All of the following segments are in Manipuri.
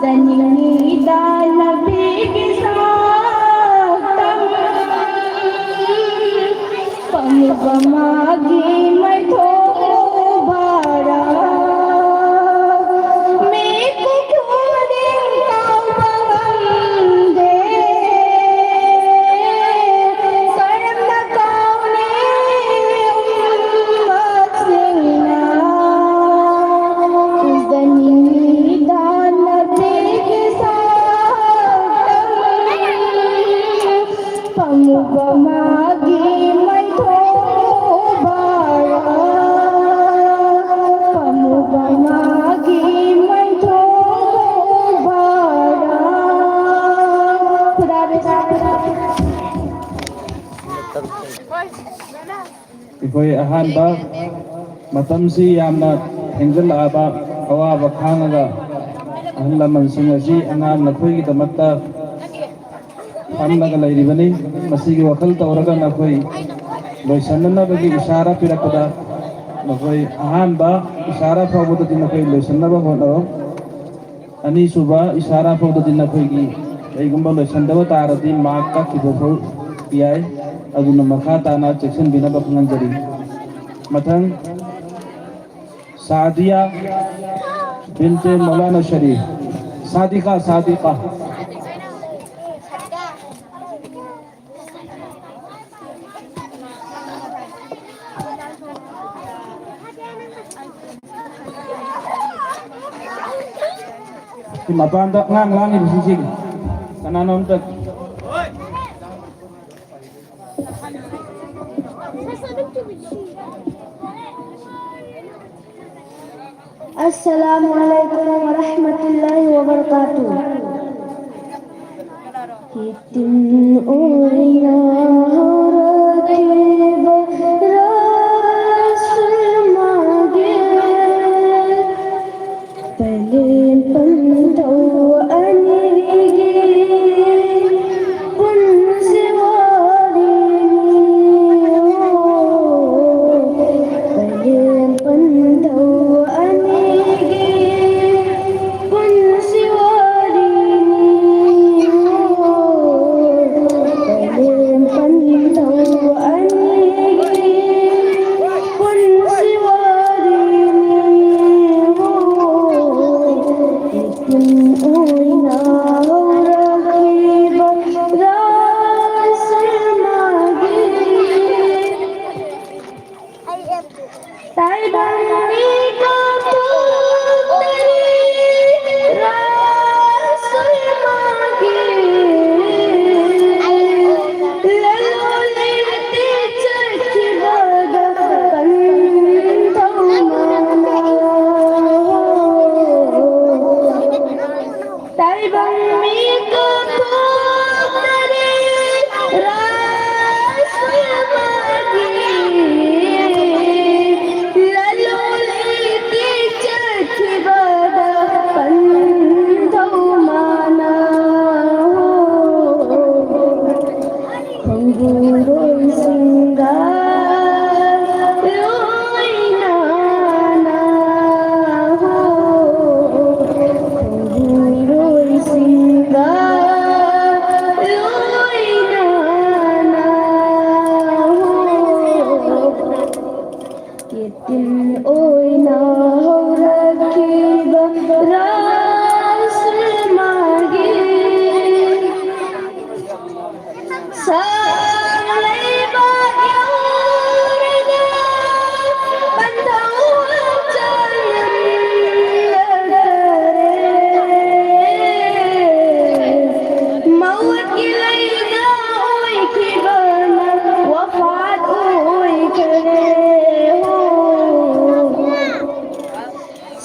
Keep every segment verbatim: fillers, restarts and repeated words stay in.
ꯆꯅꯤꯡꯉꯤꯗ ꯅꯕꯤꯒꯤ ꯁꯛꯇꯝ, ꯄꯥꯝꯃꯨꯕ ꯃꯥꯒꯤ ꯃꯥꯏꯊꯣꯡ ꯎꯕꯔꯥ? ꯃꯤꯀꯨꯞ ꯈꯨꯗꯤꯡ ꯀꯥꯎꯕ ꯉꯝꯗꯦ꯫ ꯀꯔꯝꯅ ꯀꯥꯎꯅꯤ ꯎꯝꯃꯠꯁꯤꯡꯅ? ꯎꯖꯅꯤꯡꯉꯤꯗ ꯅꯕꯤꯒꯤ ꯁꯛꯇꯝ, ꯄꯥꯝꯃꯨꯕ ꯃꯥꯒꯤ ꯃꯥꯏꯊꯣꯡ ꯎꯕꯔꯥ? ꯄꯥꯝꯃꯨꯕ ꯃꯥꯒꯤ ꯃꯥꯏꯊꯣꯡ ꯎꯕꯔꯥ? ꯈꯨꯗꯥ ꯍꯥꯐꯤꯖ꯫ ꯑꯩꯈꯣꯏ ꯑꯍꯥꯟꯕ ꯃꯇꯝꯁꯤ ꯌꯥꯝꯅ ꯊꯦꯡꯖꯤꯜꯂꯛꯑꯕ ꯑꯋꯥꯕ ꯈꯥꯡꯉꯒ ꯑꯍꯜ ꯂꯃꯟꯁꯤꯡ ꯑꯁꯤ ꯑꯉꯥꯡ ꯅꯈꯣꯏꯒꯤꯗꯃꯛꯇ ꯐꯝꯂꯒ ꯂꯩꯔꯤꯕꯅꯤ꯫ ꯃꯁꯤꯒꯤ ꯋꯥꯈꯜ ꯇꯧꯔꯒ ꯅꯈꯣꯏ ꯂꯣꯏꯁꯤꯟꯅꯅꯕꯒꯤ ꯏꯁꯥꯔꯥ ꯄꯤꯔꯛꯄꯗ ꯅꯈꯣꯏ ꯑꯍꯥꯟꯕ ꯏꯁꯥꯔꯥ ꯐꯥꯎꯕꯗꯗꯤ ꯅꯈꯣꯏ ꯂꯣꯏꯁꯤꯟꯅꯕ ꯍꯣꯠꯅꯔꯣ꯫ ꯑꯅꯤꯁꯨꯕ ꯏꯁꯥꯔꯥ ꯐꯥꯎꯗꯗꯤ ꯅꯈꯣꯏꯒꯤ ꯀꯩꯒꯨꯝꯕ ꯂꯣꯏꯁꯤꯟꯗꯕ ꯇꯥꯔꯗꯤ ꯃꯥꯔꯛ ꯀꯛꯈꯤꯕ ꯐꯥꯎ ꯌꯥꯏ꯫ ꯑꯗꯨꯅ ꯃꯈꯥ ꯇꯥꯅ ꯆꯦꯛꯁꯤꯟꯕꯤꯅꯕ ꯈꯪꯍꯟꯖꯔꯤ꯫ ꯃꯊꯪ ꯁꯥꯗꯤꯌꯥ ꯕꯤꯟꯇꯦ ꯃꯧꯂꯥꯅꯥ ꯁꯔꯤꯐ꯫ ꯁꯥꯗꯤꯀꯥ, ꯁꯥꯗꯤꯀꯥ꯫ ꯁꯤ ꯃꯄꯥꯟꯗ ꯑꯉꯥꯡ ꯂꯥꯡꯉꯤꯕꯁꯤꯡꯁꯤ ꯀꯅꯥꯅꯣ ꯑꯝꯇ꯫ السلام عليكم ورحمة الله وبركاته. ꯌꯦꯇꯤꯝ ꯑꯣꯏꯅ ꯍꯧꯔꯛꯈꯤꯕ ꯔꯥꯁꯃꯥꯒꯤ ꯄꯂꯦꯝ ꯄꯟꯊꯧ ꯑꯅꯤꯒꯤ ꯄꯨꯟꯁꯤ ꯋꯥꯔꯤꯅꯤ꯫ ꯄꯂꯦꯝ ꯄꯟꯊꯧ ꯑꯅꯤꯒꯤ ꯄꯨꯟꯁꯤ ꯋꯥꯔꯤ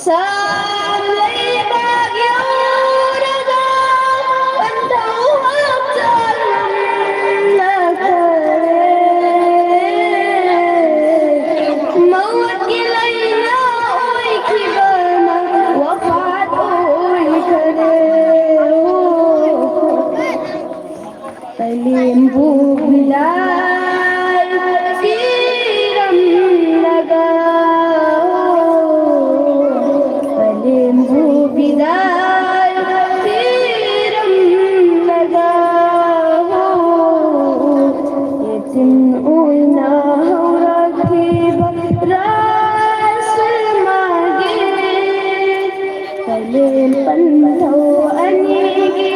ꯁꯥ ꯂꯩꯕꯥꯛ ꯌꯧꯔꯒ ꯄꯟꯊꯧ ꯍꯛꯆꯥꯡ ꯉꯝꯂꯛꯇꯔꯦ꯫ ꯃꯧꯠꯀꯤ ꯂꯥꯏꯅꯥ ꯑꯣꯏꯈꯤꯕꯅ ꯋꯐꯥꯠ ꯑꯣꯏꯈꯔꯦ꯫ ꯀꯂꯦꯝꯕꯨ ꯕꯤꯗꯥꯏ ꯄꯤꯔꯝꯂꯒ, ꯀꯂꯦꯝꯕꯨ ꯕꯤꯗꯥꯏ ꯄꯤꯔꯝꯂꯒ, ꯌꯦꯊꯤꯟ ꯑꯣꯏꯅ ꯍꯧꯔꯛꯈꯤꯕ ꯔꯥꯖ ꯁꯔꯃꯥꯒꯤ ꯀꯂꯦꯝ ꯄꯟꯊꯧ ꯑꯅꯤꯒꯤ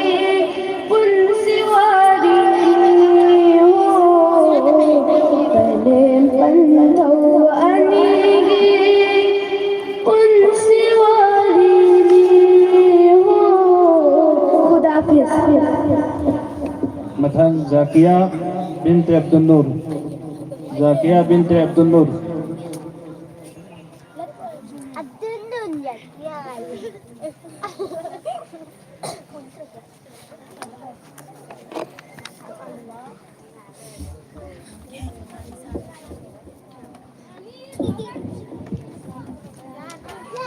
ꯄꯨꯟꯁꯤ ꯋꯥꯔꯤꯅꯤ ꯍꯣ, ꯀꯂꯦꯝ ꯄꯟꯊꯧ ꯑꯅꯤꯒꯤ ꯄꯨꯟꯁꯤ ꯋꯥꯔꯤꯅꯤ ꯍꯣ꯫ ꯈꯨꯗꯥ ꯍꯥꯐꯤꯖ꯫ ꯃꯊꯪ ꯖꯥꯀꯤꯌꯥ ꯕꯤꯟꯇꯦ ꯑꯕꯗꯨꯜ ꯅꯨꯔ꯫ ꯖꯥꯀꯤꯌꯥ ꯕꯤꯟꯇꯦ ꯑꯕꯗꯨꯜ ꯅꯨꯔ꯫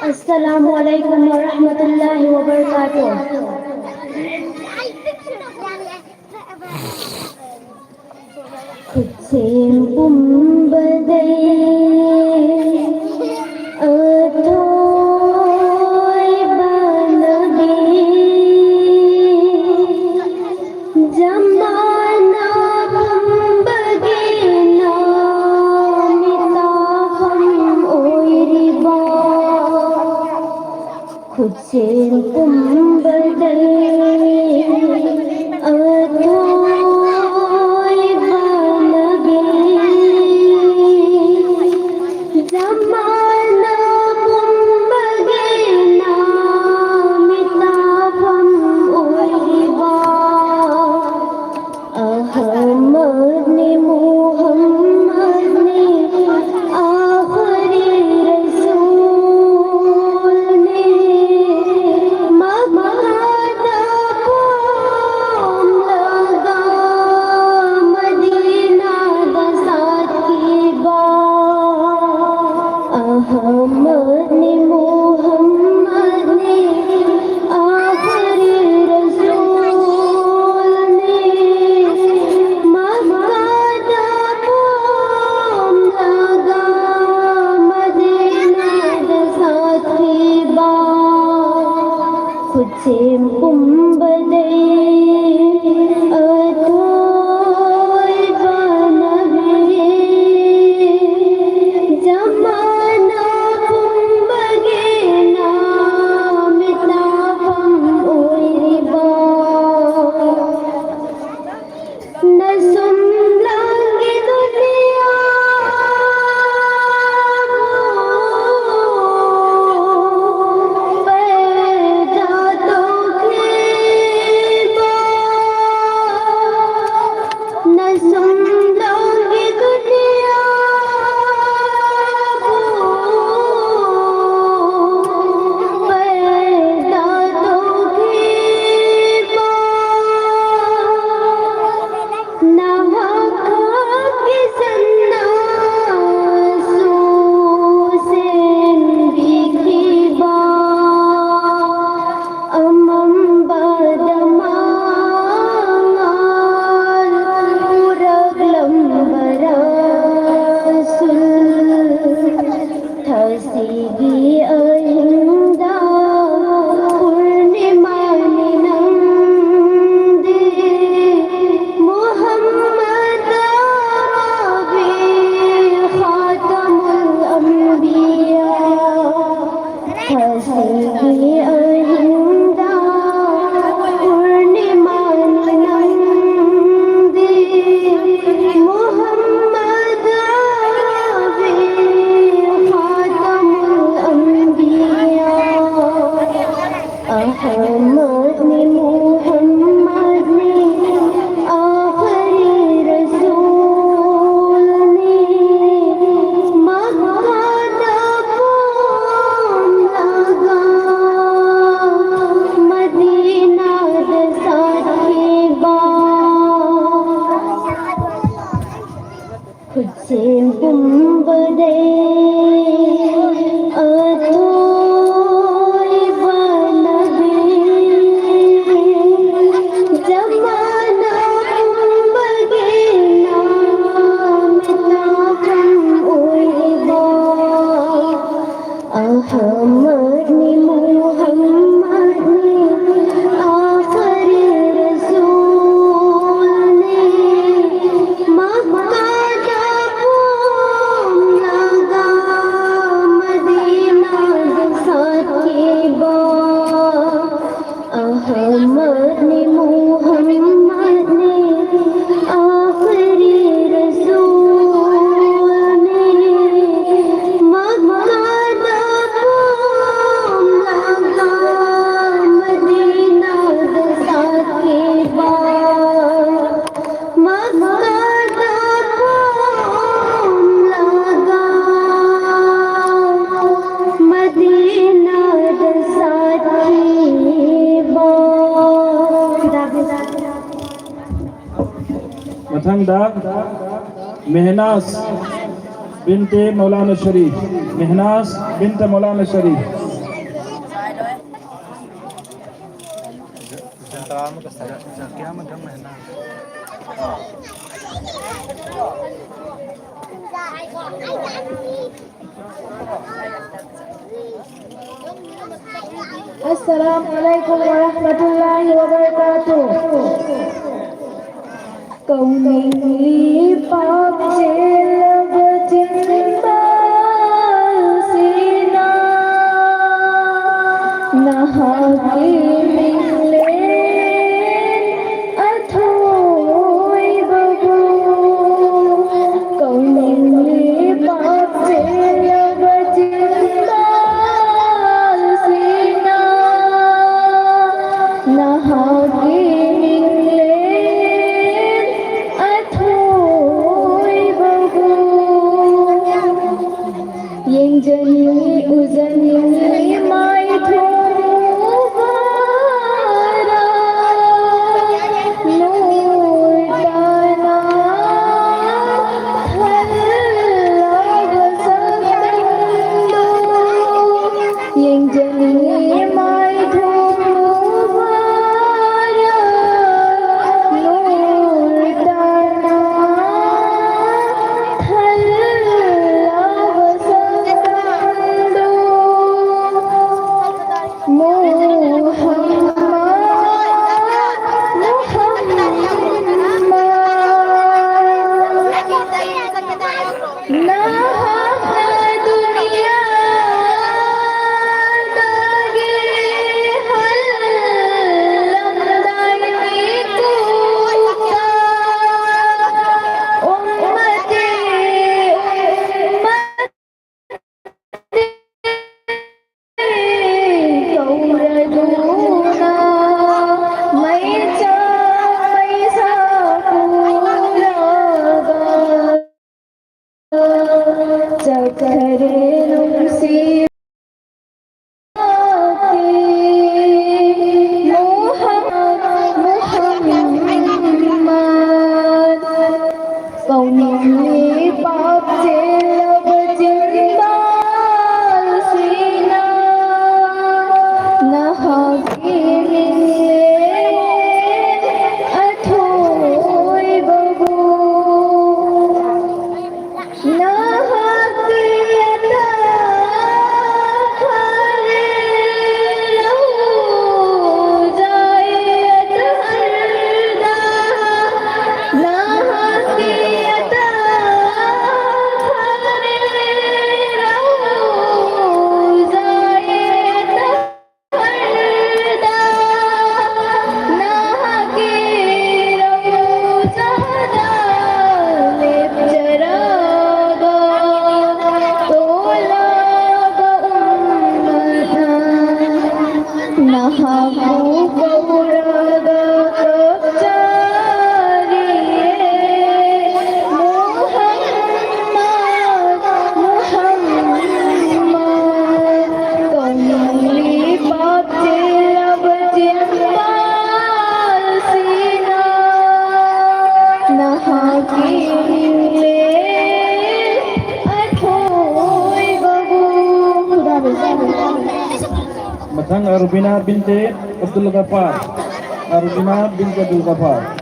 السلام عليكم ورحمة الله وبركاته. ꯈꯨꯠꯁꯦꯝ ꯄꯨꯝꯕꯗꯩ ꯑꯊꯣꯏꯕ ꯅꯕꯤ, ꯖꯃꯥꯅ ꯄꯨꯝꯕꯒꯤ ꯅꯥꯃꯤꯇꯥꯐꯝ ꯑꯣꯏꯔꯤꯕ ꯈꯨꯠꯁꯦꯝ ꯄꯨꯝꯕꯗꯩ ꯑꯊꯣꯏꯕ ꯅꯕꯤ, ꯖꯃꯥꯅ ꯄꯨꯝꯕꯒꯤ ꯅꯥꯃꯤꯇꯥꯐꯝ ꯑꯣꯏꯔꯤꯕ ꯑꯍꯃꯗꯅꯤ ꯃꯨꯍꯝꯃꯗꯅꯤ ꯑꯥꯈꯔꯤ ꯔꯁꯨꯜ꯫ ꯁꯦꯝ ꯄꯨꯝꯕꯗꯩ ꯑꯊꯣꯏꯕ ꯅꯕꯤ, ꯖꯃꯥꯅ ꯄꯨꯝꯕꯒꯤ ꯅꯥꯃꯤꯠ ꯅꯥꯐꯝ ꯑꯣꯏꯔꯤꯕ ꯅꯁꯨꯝꯂꯥꯡꯒꯤ ꯗꯨꯅꯤꯌꯥꯕꯨ ꯄꯔꯗꯥ ꯇꯧꯈꯤꯕ ꯅꯁꯨꯝꯂꯥꯡꯒꯤ ꯗꯨꯅꯤꯌꯥꯕꯨ ꯄꯔꯗꯥ ꯇꯧꯈꯤꯕ ꯅꯍꯥꯛꯀꯤ ꯁꯟꯅꯥꯁꯨ ꯁꯦꯝꯕꯤꯈꯤꯕ ꯑꯃꯝꯕꯗ ꯃꯉꯥꯜ ꯄꯨꯔꯛꯂꯝꯕ ꯔꯁꯨꯜ꯫ ꯊꯥꯁꯤꯒꯤ ꯑꯍꯤꯡꯗ ꯄꯨꯔꯅꯤꯃꯥꯅꯤ ꯅꯪꯗꯤ ꯃꯨꯍꯝꯃꯗ ꯑꯔꯥꯕꯤ ꯈꯥꯇꯃꯨꯜ ꯑꯝꯕꯤꯌꯥ꯫ ꯊꯥꯁꯤꯒꯤ ꯑꯍꯤꯡꯗ ꯄꯨꯔꯅꯤꯃꯥꯅꯤ ꯅꯪꯗꯤ ꯃꯨꯍꯝꯃꯗ ꯑꯔꯥꯕꯤ ꯈꯥꯇꯃꯨꯜ ꯑꯝꯕꯤꯌꯥ꯫ ꯑꯍꯃꯗꯅꯤ ꯃꯨꯍꯝꯃꯗꯅꯤ ꯑꯥꯈꯔꯤ ꯔꯁꯨꯜꯅꯤ꯫ ꯃꯛꯀꯥꯗ ꯄꯣꯝꯂꯒ ꯃꯗꯤꯅꯥꯗ ꯁꯥꯠꯈꯤꯕ ꯈꯨꯠꯁꯦꯝ ꯄꯨꯝꯕꯗꯩ ꯑꯊꯣꯏꯕ ꯅꯕꯤ, ꯖꯃꯥꯅ ꯄꯨꯝꯕꯒꯤ ꯅꯥꯃꯤꯠ ꯅꯥꯐꯝ ꯑꯣꯏꯕ ꯑꯍꯃꯗꯅꯤ ꯃꯨꯍꯝꯃꯗꯅꯤ ꯃꯊꯪꯗ ꯃꯦꯍꯅꯥꯁ ꯕꯤꯟꯇꯦ ꯃꯧꯂꯥꯅꯥ ꯁꯔꯤꯐ, ꯃꯦꯍꯅꯥꯁ ꯕꯤꯟꯇꯦ ꯃꯧꯂꯥꯅꯥ ꯁꯔꯤꯐ꯫ السلام عليكم ورحمة الله وبركاته. ꯀꯧꯅꯤꯡꯂꯤ ꯄꯥꯞ ꯆꯦꯜꯂꯕ ꯆꯤꯟꯕꯥꯜꯁꯤꯅ ꯅꯍꯥꯛꯀꯤ ꯃꯤꯡꯂꯦꯟ ꯑꯊꯣꯏꯕꯕꯨ꯫ ꯀꯧꯅꯤꯡꯂꯤ ꯄꯥꯞ ꯆꯦꯜꯂꯕ ꯆꯤꯟꯕꯥꯜꯁꯤꯅ ꯅꯍꯥꯛꯀꯤ ꯃꯤꯡꯂꯦꯟ ꯑꯊꯣꯏꯕꯕꯨ ꯌꯦꯡꯖꯅꯤꯡꯏ, ꯎꯖꯅꯤꯡꯏ ꯃꯥꯏꯊꯣꯡ ꯎꯕ꯫ Nang Arubina binti Abdul Ghaffar. Arubina binti Abdul Ghaffar.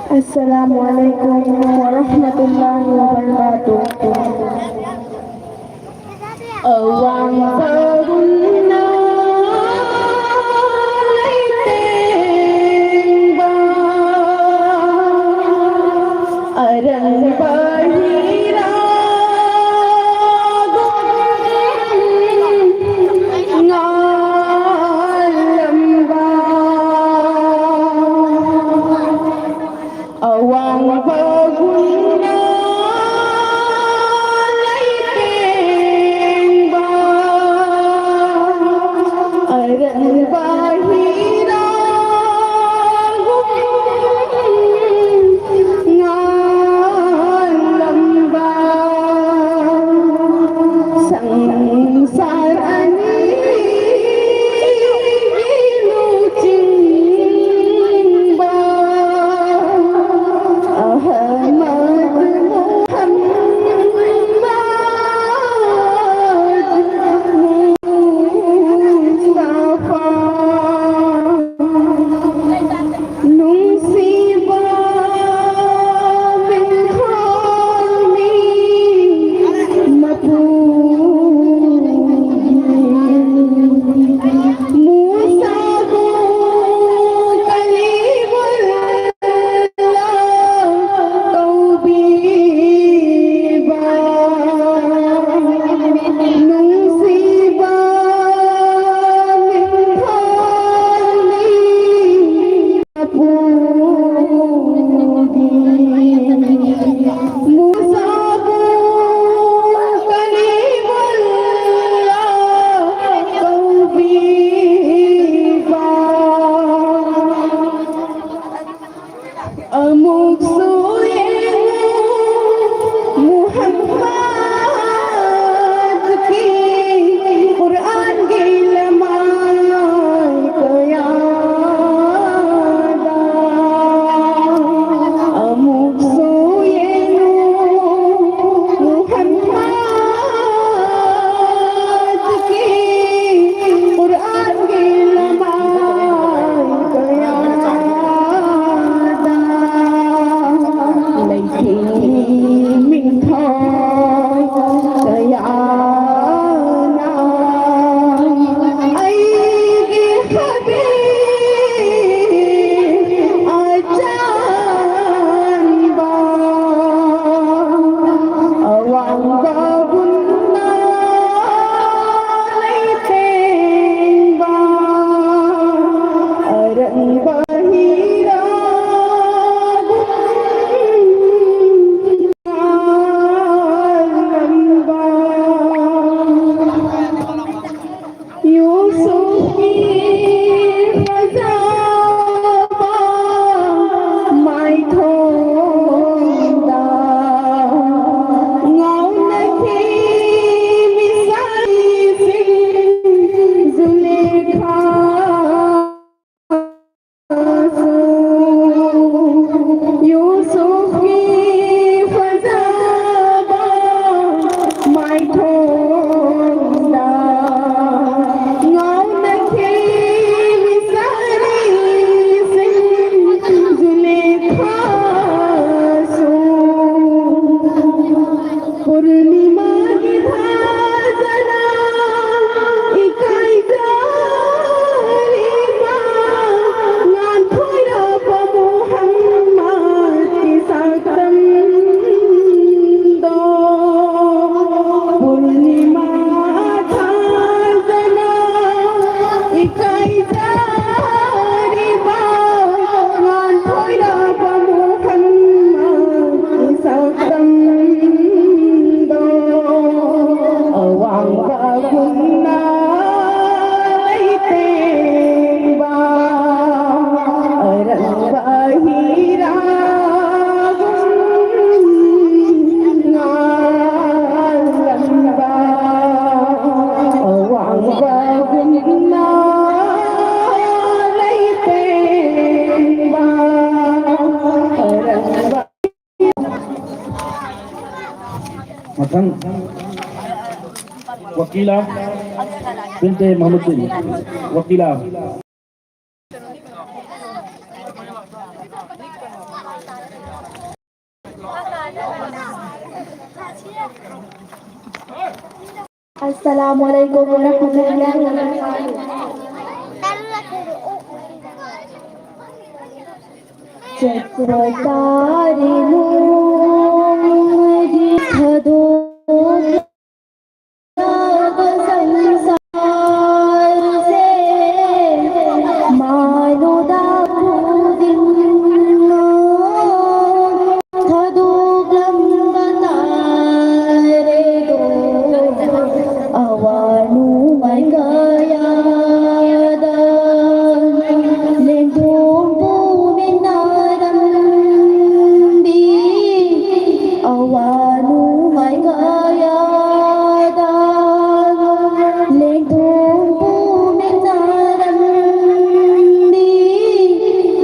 Assalamualaikum warahmatullahi wabarakatuh. Awangpa gunna leitengba, aranpa hiragun ngalamba. Awangpa gunna leitengba, ꯁꯪ ꯋꯀꯤꯂꯥ ꯄꯤꯟꯇꯦ ꯃꯍꯃꯨꯗ ꯁꯤꯡ ꯋꯀꯤꯂꯥ꯫ السلام عليكم ورحمة الله وبركاته. ꯆꯠꯄ ꯇꯥꯔꯦ ꯅꯣꯡꯃꯗꯤ ꯊꯥꯗꯣꯛꯂꯒ ꯁꯪꯁꯥꯔꯁꯦ, ꯃꯥꯅꯣꯗ ꯈꯨꯗꯤꯡꯃꯛ ꯊꯥꯗꯣꯛꯂꯝꯕ ꯇꯥꯔꯦꯗꯣ꯫ ꯑꯋꯥ ꯅꯨꯡꯉꯥꯏ ꯀꯌꯥꯗ ꯂꯦꯡꯗꯣꯡ ꯄꯨꯃꯤꯟꯅꯔꯝꯕꯤ, ꯑꯋꯥ ꯅꯨꯡꯉꯥꯏ ꯀꯌꯥꯗ ꯂꯦꯡꯗꯣꯡ ꯄꯨꯃꯤꯟꯅꯔꯝꯕꯤ,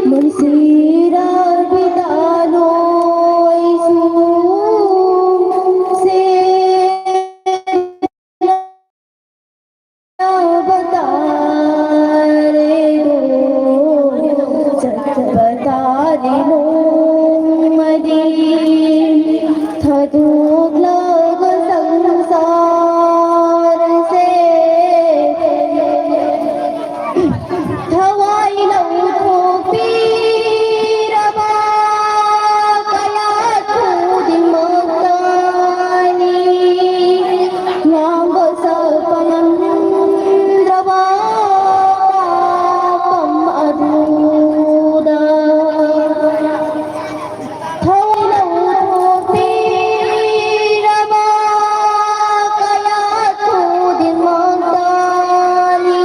ꯅꯨꯡꯁꯤꯔꯕꯤꯗ ꯅꯣꯏꯁꯨ ꯁꯦ ꯇꯥꯔꯦꯗꯣ, ꯆꯠꯄ ꯇꯥꯔꯦ ꯅꯣꯡꯃꯗꯤ ꯊꯥꯗꯣꯛꯂꯒ ꯁꯪꯁꯥꯔꯁꯦ꯫ ꯊꯋꯥꯏ ꯂꯧꯊꯣꯛꯄꯤꯔꯕ ꯀꯌꯥꯠ ꯈꯨꯗꯤꯡꯃꯛꯇꯅꯤ ꯉꯥꯡꯕ ꯁꯛꯄ ꯉꯝꯗ꯭ꯔꯕ ꯄꯥꯄꯝ ꯑꯗꯨꯗ꯫ ꯊꯋꯥꯏ ꯂꯧꯊꯣꯛꯄꯤꯔꯕ ꯀꯌꯥꯠ ꯈꯨꯗꯤꯡꯃꯛꯇꯅꯤ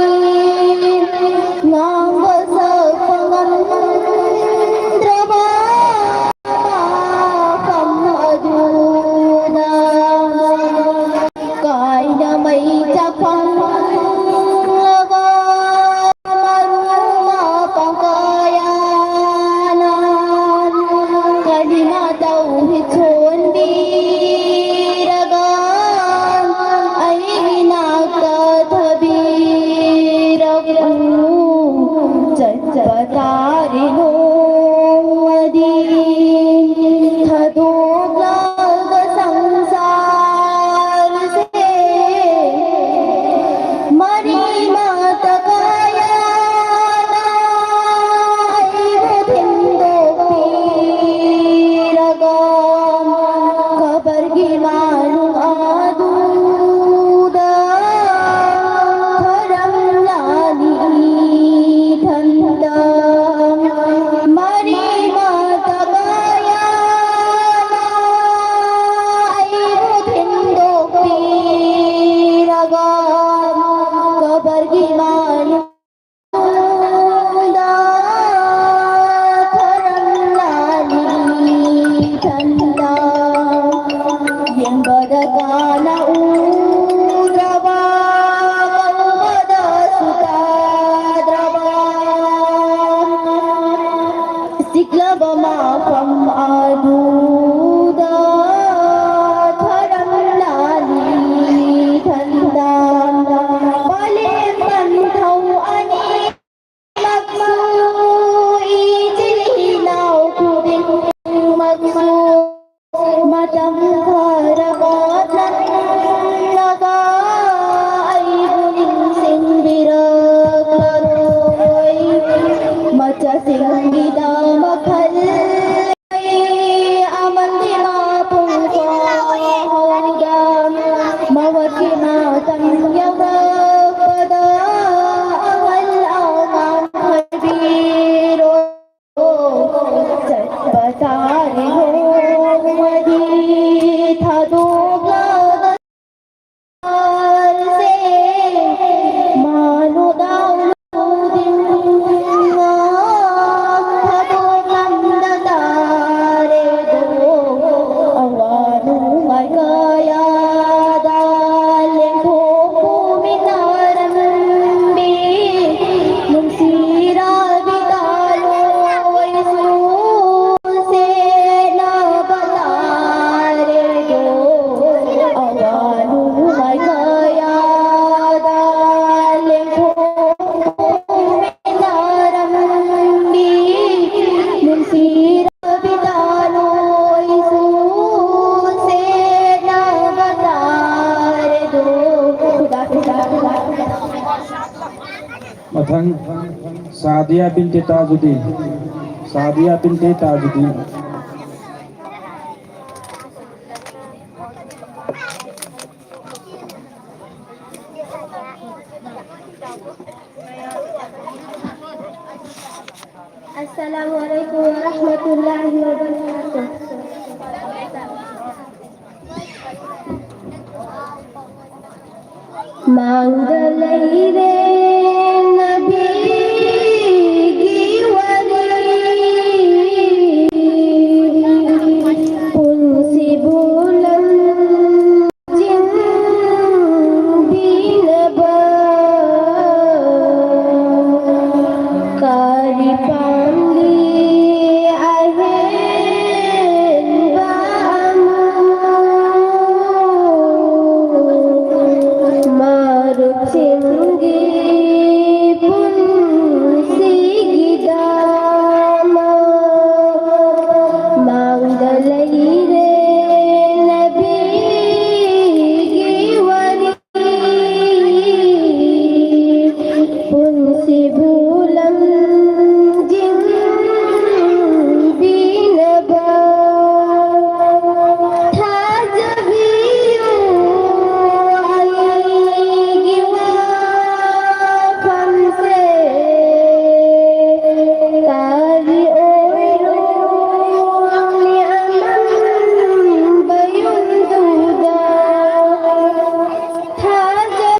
ꯉꯥꯡꯕ ꯁꯛꯄ ꯉꯝꯗ꯭ꯔꯕ ꯃꯐꯝ ꯑꯗꯨꯗ꯫ ꯀꯥꯏꯅ ꯃꯩ ꯆꯥꯛꯐꯝꯂꯕ ꯃꯔꯨꯞ ꯃꯄꯥꯡ ꯀꯌꯥꯅ ꯀꯂꯤꯃꯥ ꯇꯧꯍꯤꯠ ꯀꯕꯔꯒꯤ ꯃꯅꯨꯡꯗ ꯊꯔꯝꯂꯥꯅꯤ ꯏꯊꯟꯗ꯫ ꯌꯦꯡꯕꯗ ꯀꯥꯅ ꯎꯗ꯭ꯔꯕ, ꯀꯧꯕꯗꯁꯨ ꯇꯥꯗ꯭ꯔꯕ꯫ ꯆꯤꯛꯂꯕ ꯃꯐꯝ ꯑꯗꯨꯗ ꯊꯔꯝꯂꯥꯅꯤ ꯏꯊꯟꯗ꯫ ꯃꯥꯂꯦꯝ ꯄꯟꯊꯧ ꯑꯅꯤꯃꯛꯁꯨ, ꯏꯆꯤꯜ ꯏꯅꯥꯎ ꯈꯨꯗꯤꯡꯃꯛꯁꯨ ꯃꯇꯝ ꯈꯔ ꯉꯟꯅꯒ ꯑꯩꯕꯨ ꯅꯤꯡꯁꯤꯡꯕꯤꯔꯛꯂꯔꯣꯏ꯫ ꯃꯆꯥꯁꯤꯡꯒꯤꯗꯃꯛ ꯈꯜꯂꯤ ꯑꯃꯟꯗꯤ ꯃꯄꯨꯡ ꯐꯥꯍꯧꯗ꯫ ꯃꯋꯥꯒꯤ ꯃꯇꯝ ꯌꯧꯔꯛꯄꯗ ꯑꯍꯜ ꯑꯉꯥꯡ ꯈꯥꯏꯕꯤꯔꯣꯏ꯫ ꯆꯠꯄ ꯇꯥꯔꯦ ꯅꯣꯡꯃꯗꯤ ꯊꯥꯗꯣꯛꯂꯒ ꯁꯦ꯫ ꯃꯥꯅꯣ ꯗꯥꯎꯅꯣ ꯈꯨꯗꯤꯡꯃꯛ ꯊꯥꯗꯣꯛꯂꯝꯗ ꯇꯥꯔꯦꯗꯣ꯫ ꯑꯋꯥ ꯅꯨꯡꯉꯥꯏ ꯀꯌꯥꯗ ꯂꯦꯟꯊꯣꯛꯄ ꯃꯤꯅꯔꯝꯕꯤ ꯅꯨꯡꯁꯤꯔꯕꯤ ꯇꯥꯂꯣꯏꯁꯨ ꯁꯦꯠꯅꯕ ꯇꯥꯔꯦꯗꯣ꯫ ꯑꯋꯥ ꯅꯨꯡꯉꯥꯏ ꯀꯌꯥꯗ ꯂꯦꯟꯊꯣꯛꯄ ꯃꯤꯅꯔꯝꯕꯤ ꯅꯨꯡꯁꯤꯔꯕꯤ ꯇꯥꯂꯣꯏꯁꯨ ꯁꯦꯠꯅꯕ ꯇꯥꯔꯦꯗꯣ꯫ ꯈꯨꯗꯥ, ꯈꯨꯗꯥ, ꯈꯨꯗꯥ, ꯈꯨꯗꯥ꯫ ꯃꯊꯪ ꯁꯥꯗꯤꯌꯥ ꯕꯤꯟꯇꯦ ꯇꯥꯖꯨꯗꯤꯟ꯫ ꯁꯥꯗꯤꯌꯥ ꯕꯤꯟꯇꯦ ꯇꯥꯖꯨꯗꯤꯟ꯫ السلام عليكم ورحمة الله وبركاته. ꯃꯥꯡꯗ ꯂꯩꯔꯦ꯫